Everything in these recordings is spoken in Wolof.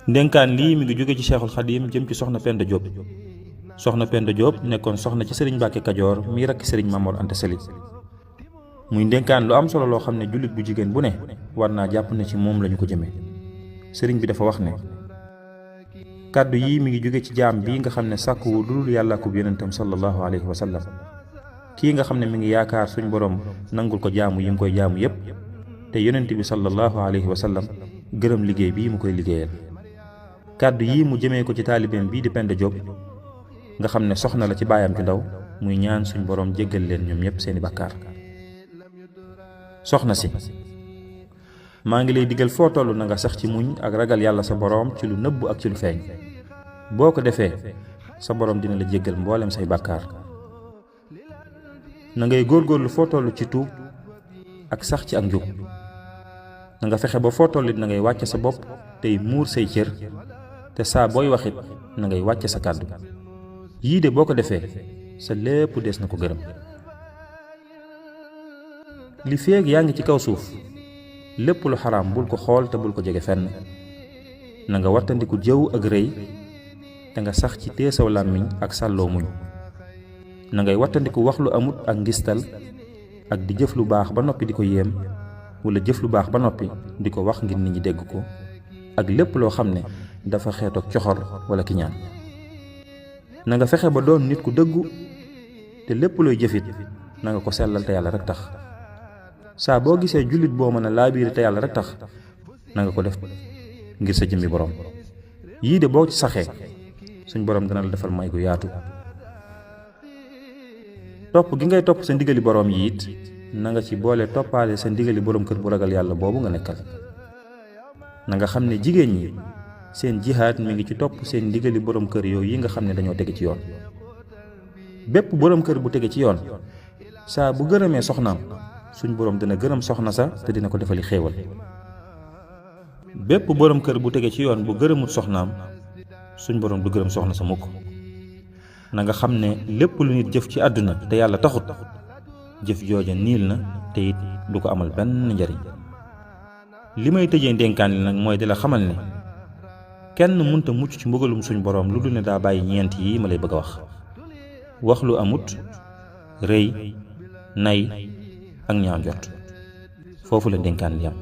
ndénkaan lii mi ngi jóge ci Cheikhul Khadim jëm ci soxna Penda Diop. soxna Penda Diop nekkoon soxna ci sëriñ Mbàkke Kajoor mi rakk sëriñ Mamor Anta Sali. muy ndénkaan lu am solo loo xam ne jullit bu jigéen bu ne war naa jàpp ne ci moom lañu ko jëmee. sëriñ bi dafa wax ne kàddu yii mi ngi jóge ci jaam bii nga xam ne sàkkuwu dul yàlla ko yonentam sallallahu alayhi wa sallam. kii nga xam ne mi ngi yaakaar suñ borom nangul ko jaamu yi mu koy jaamu yépp te yonent bi sallallahu alayhi wa sallam gërëm liggéey bii mu koy liggéeyal. kàddu yii mu jëmee ko ci taalibeem bii di Penda Diop nga xam ne soxna la ci baayam ju ndaw muy ñaan suñ borom jéggal leen ñoom ñépp seeni bàkkaar. soxna si maa ngi lay digal foo toll na nga sax ci muñ ak ragal yàlla sa boroom ci lu nëbb ak ci lu feeñ. boo ko defee sa boroom dina la jéggal mboolem say bàkkaar. na ngay góorgóorlu foo toll ci tuub ak sax ci ak njub. na nga fexe ba foo tollit na ngay wàcce sa bopp tey muur say cër te saa booy waxit na ngay wàcce sa kàddu. yii de boo ko defee sa lépp des na ko gërëm. li feeg yaa ngi ci kaw suuf lépp lu xaraam bul ko xool te bul ko jege fenn. na nga wattandiku jëw ak rëy te nga sax ci teesaw làmmiñ ak sàlloo muñ. na ngay wattandiku wax lu amut ak ngistal ak di jëf lu baax ba noppi di ko yéem wala jëf lu baax ba noppi di ko wax ngir nit ñi dégg ko ak lépp loo xam ne dafa xeetoog coxor wala kiñaan. na nga fexe ba doon nit ku dëggu te lépp looy jëfit na nga ko sellal te yàlla rek tax. saa boo gisee jullit boo mën a laabiire te yàlla rek tax na nga ko def ngir sa jëmmi borom. yii de boo ci saxee suñ borom dana la defal may gu yaatu. topp gi ngay topp sa ndigali borom yi it na nga ci boole toppaale sa ndigali borom kër bu ragal yàlla boobu nga nekkal. na nga xam ne jigéen ñi seen jihaad mi ngi ci topp seen ndigali borom kër yooyu yi nga xam ne dañoo tege ci yoon. bépp borom kër bu tege ci yoon saa bu gërëmee soxnaam suñ borom dina gërëm soxna sa te dina ko defali xéewal. bépp borom kër bu tege ci yoon bu gërëmut soxnaam suñ borom du gërëm soxna sa mukk. na nga xam ne lépp lu nit jëf ci àdduna te yàlla taxut jëf jooja niil na te it du ko amal benn njariñ. li may tëjee ndénkaan li nag mooy di la xamal ne kenn mënta mucc ci mbugalum suñ borom lu dul ne daa bàyyi ñeent yi ma lay bëgg a wax lu amut, rëy, nay ak ñaaw njort. foofu la ndénkaan li am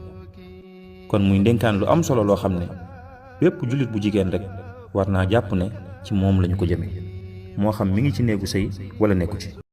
kon muy ndénkaan lu am solo loo xam ne bépp jullit bu jigéen rek war naa jàpp ne ci moom lañu ko jëme moo xam mi ngi ci néegu sëy wala nekku ci.